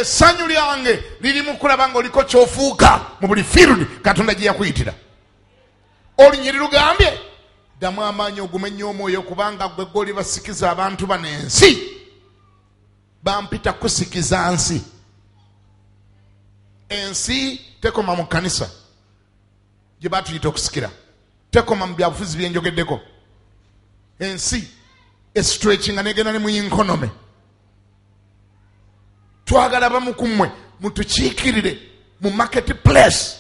Essanyu lyange liri mu kulaba ng'oliko ky'ofuuka mu buli field Katonda gye yakuyitira. Olunyiriri lugambye ddamu amaanyi ogume nnyo omwoyo kubanga gwe goli basikiza abantu bano ensi. Bampita kusikiza nsi. Ensi tekoma mu kkanisa gye batuyita okusikira, tekoma mu byabufuzi byenjogeddeko. Ensi estretchinga negenda ne mu economy. Twagala bamu ku mmwe mutukiikirire mu market place,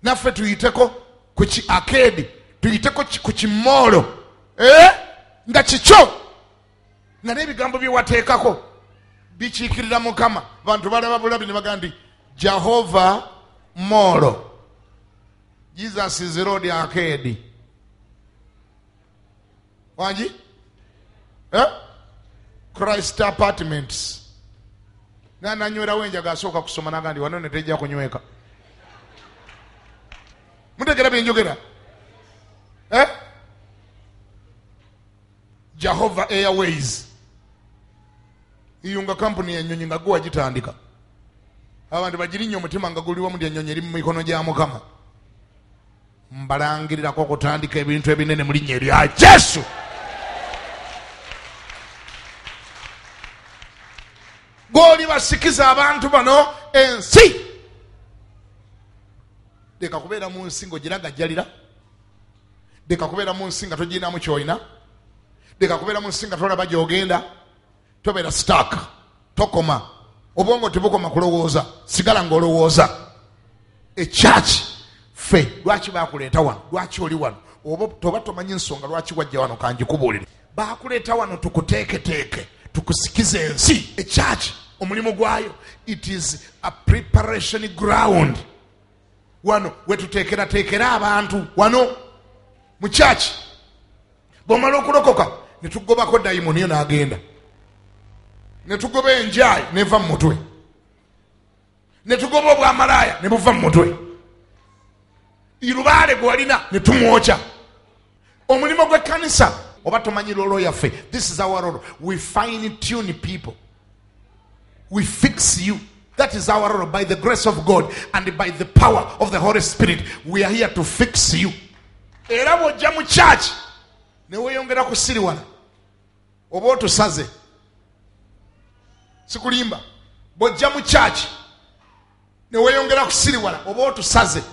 naffe tuyiteko ku ki arcade, tuyiteko ku kimmoolo, nga kikyo, nga n'ebigambo bye wateekako bikiikirira Mukama. Bantu balaba bulabi ne bagamba nti Jehovah Molo, Jesus is Lord arcade. Wangi? Christ apartments. Nananywerawo enjaga asooka kusoma naga nti wano ne tejja kunyweka. Mutegera bye njogera? Jehovah Airways. Iyunga kampuni ennyonyi nga gwe wagitandika. Abantu bagirinnya omutima nga guli wamu nti ennyonyi eri mu mikono gya Mukama. Mbalangirirako okutandika ebintu ebinene mu linnya erya Yesu. Goli basikiza abantu bano ensi. Leka kubeera mu nsi ng'ogiragajjalira. Leka kubeera mu nsi nga togirinamu ky'olina. Leka kubeera mu nsi nga tolaba gy'ogenda. Tobeera stuck, tokoma. Obwongo tebukoma kulowooza, sigala ng'olowooza. Ekyaki ffe lwaki bakuleeta wano, lwaki oli wano? Oba toba tomanyi nsonga lwaki wajja wano, kanjikubuulire. Bakuleeta wano tukuteeketeeke, tukusikize ensi. Ekyaki omulimu gwayo, it is a preparation ground. Wano wetuteekerateekera abantu wano mu kyaki. Bw'omala okulokoka ne tugobako dayimoni yo n'agenda, ne tugoba enjayi neva mu mutwe, ne tugoba obwamalaaya ne buva mu mutwe, lubaale gwe walina ne tumwokya. Omulimu gw'ekkanisa, oba tomanyi role yaffe, this is our role. We fine tune people, we fix you. That is our role. By the grace of God and by the power of the Holy Spirit, we are here to fix you. Era bw'ojja mu church ne weeyongera kusiriwala oba otusaze, sikulimba. Bw'ojja mu church ne weeyongera kusiriwala oba otusaze,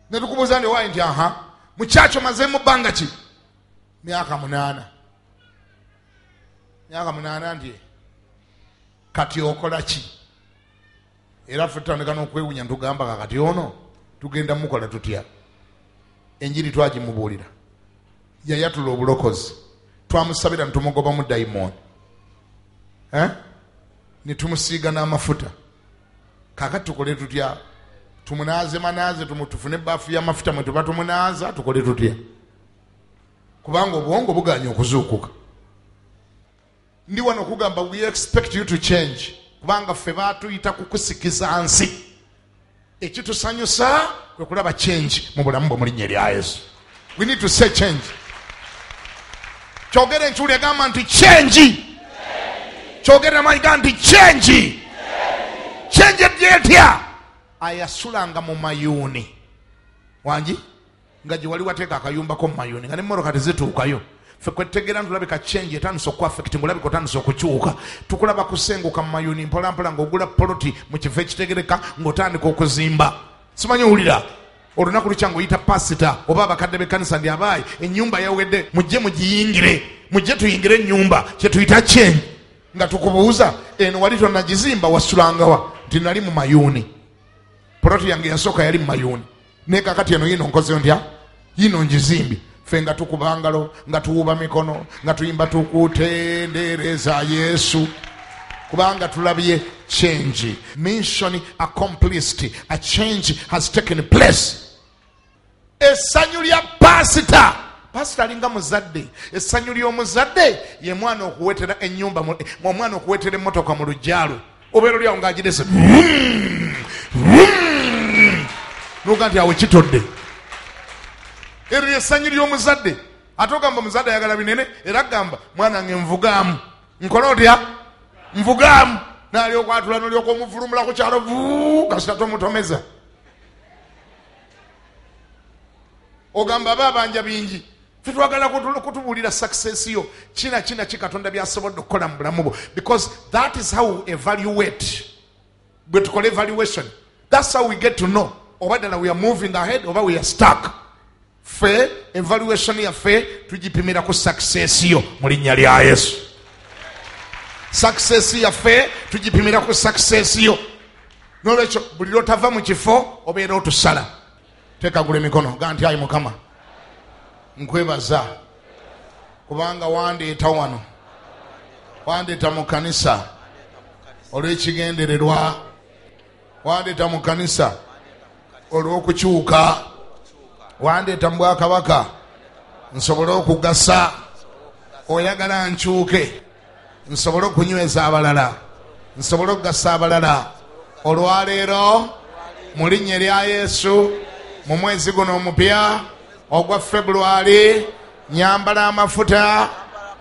ne tukubuuza nti waayi, nti aha, mu church omazeemu bbanga ki? Myaka 8. Myaka 8 nti kati okola ki? Era ffe tutandika n'okwewunya ntugamba kakati ono tugenda mukola tutya? Enjiri twagimubuulira, yayatula obulokozi, twamusabira ne tumugobamu dayimooni, ne tumusiiga n'amafuta. Kakati tukole tutya? Tumunaaze manaaze, tufune ebbaafu y'amafuta mwe tuba tumunaaza, tukole tutya? Kubanga obwongo buganye okuzuukuka. Ndi wano okugamba we expect you to change, kubanga ffe baatuyita kukusikiza nsi. Ekitusanyusa kwe kulaba change mu bulamu bwe mu linnya erya Yesu. We need to say change. Kyogere enkyuli egamba nti change. Kyogere amaanyi gamba nti change. Change etya? Ayasulanga mu mayuuni. Wangi? Nga gye wali wateeka akayumbako mu mayuuni, nga n'emmotoka tezituukayo. Ffe kwetutegeera nti olabika change etandise okuaffect, ng'olabika otandise okukyuka. Tukulaba kusenguka mu mayuuni mpola mpola ng'ogula poloti mu kifo ekitegereka ng'otandika okuzimba. Simanyi owulira? Olunaku lukya ng'oyita pasita oba abakadde b'ekkanisa ndi abaayi, ennyumba yawedde, mujje mugiyingire, mujje tuyingire ennyumba, kye tuyita change. Nga tukubuuza, eno wali tonnagizimba, wasulangawa? Nti nali mu mayuuni. Poloti yange yasooka yali mu mayuuni. Naye kaakati eno yino nkoze ntya? Yino ngizimbye. Ffe nga tukuba ngalo, nga tuwuba mikono, nga tuyimba tukutendereza Yesu, kubanga tulabye change. Mission accomplished, a change has taken place. Essanyu lya pasita, pasita alinga muzadde. Essanyu ly'omuzadde ye mwana okuwetera ennyumba, omwana okuwetera emmotoka mu luggya lwe. Obeera oli awo ng'agirese, noga nti awo kitodde. Eryo ly'essanyu ly'omuzadde. Ate ogamba omuzadde ayagala binene, era agamba mwana wange nvugaamu, nkola otya? Nvugaamu nalyoka atula nolyoka omuvulumula ku kyalo kasita tomutomeza. Ogamba aba abanja bingi. Ffe twagala kutubuulira success yo kina kina ki Katonda by'asobodde okukola mu bulamu bwo, because that is how we evaluate. Bwe tukola evaluation, that's how we get to know oba ddala we are moving ahead oba we are stuck. Ffe evaluation yaffe tugipimira ku success yo mu linnya lya Yesu. Success yaffe tugipimira ku success yo. N'olwekyo buli lw'otava mu kifo obeera otusala. Teekagula emikono ga nti ayi Mukama, nkwebaza kubanga wandeeta wano, wandeeta mu kanisa olw'ekigendererwa, wandeeta mu kanisa olw'okukyuka, wandeeta mu bwakabaka nsobole okugasa. Oyagala nkyuke nsobole okunyweza abalala, nsobole okugasa abalala. Olwaleero mu linnya erya Yesu, mu mwezi guno omupya ogwa February, nyambala amafuta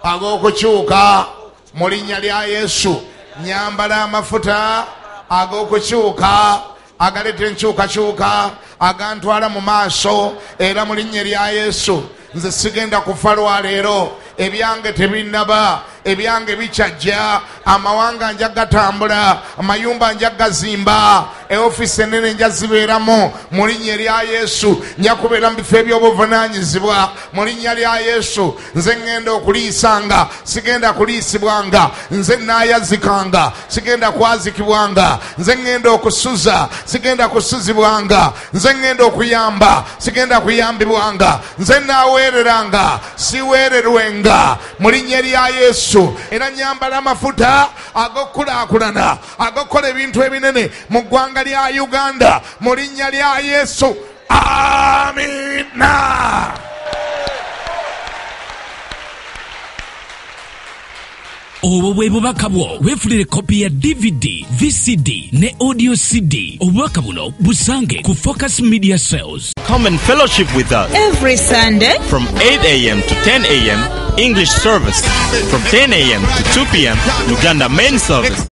ag'okukyuka mu linnya lya Yesu. Nyambala amafuta ag'okukyuka agaleeta enkyukakyuka, agantwala mu maaso, era mu linnya lya Yesu nze sigenda kufa lwaleero. Ebyange tebinnaba, ebyange bikyajja, amawanga nja gatambula, amayumba nja gazimba, eofiisi ennene nja zibeeramu mu linnya erya Yesu. Nja kubeera mu bifo eby'obuvunaanyizibwa mu linnya lya Yesu. Nze ŋŋenda okuliisanga, sigenda kuliisibwanga. Nze nnaayazikanga, sigenda kwazikibwanga. Nze ŋŋenda okusuza, sigenda kusuzibwanga. Nze ŋŋenda okuyamba, sigenda kuyambibwanga. Nze nnaaweereranga, siweererwenga mu linnya lya Yesu. Era nyambala amafuta ag'okukulaakulana, ag'okukola ebintu ebinene mu ggwanga lya Uganda mu linnya lya Yesu. Amiina. Obwo bwe bubaka bwo. Weefunire kopi ya DVD, VCD ne audio CD. Obubaka buno busange ku Focus Media Sales. Come and fellowship with us every Sunday from 8 a.m. to 10 a.m. English service, from 10 a.m. to 2 p.m. Uganda main service.